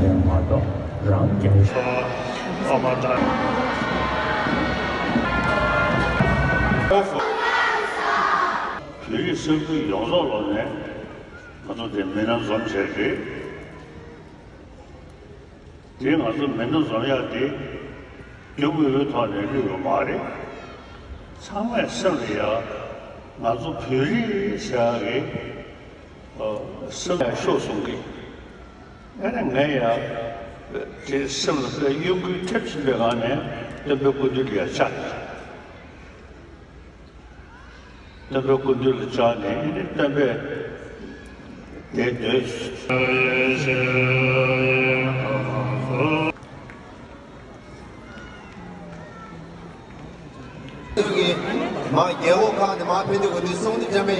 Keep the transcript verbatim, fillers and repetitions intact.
ཡང་མ་གཏོགས་རང་རྒྱལ། ཨ་མ་ད། བོད་རིགས་ས་ཁུལ་ཡོངས་རྫོགས་ལོག་ནས་ང་ཚོ་དེ་མི་སྣ་འཛོམས་བྱས་རེད། དེ་ང་ཚོ་མི་སྣ་འཛོམས་ཡག་དེ་རྒྱུ་དངོས་པོའི་ཐོག་ནས་བླུས་པ་མ་རེད། ཚང་མས་སེམས་ལ་ཡ་ང་ཚོ་བོད་རིགས་ཟེར་ཡག་གི་སེམས་ལ་ཤོག་གསུང་གི། ཨ་ནི་ངས་ཡ་དེ་སེམས་ལ་དཔེ་གཡོ་འགུལ་ཐེབས་ཕྱིན་པའི་སྒང་ནས་སྟོན་པའི་སྐུ་མདུན་ལ་ཡ་བཅར། སྟོན་པའི་སྐུ་མདུན་ལ་བཅར་ནས་ཨ་ནི་སྟོན་པས་དེ་འདོད། མ་རྒྱལ་ཁབ་ཁག་ནས་མ་ཕེབས་དུས་ཀྱི་འདི་གསུང་འདི་འཇམ་པའི་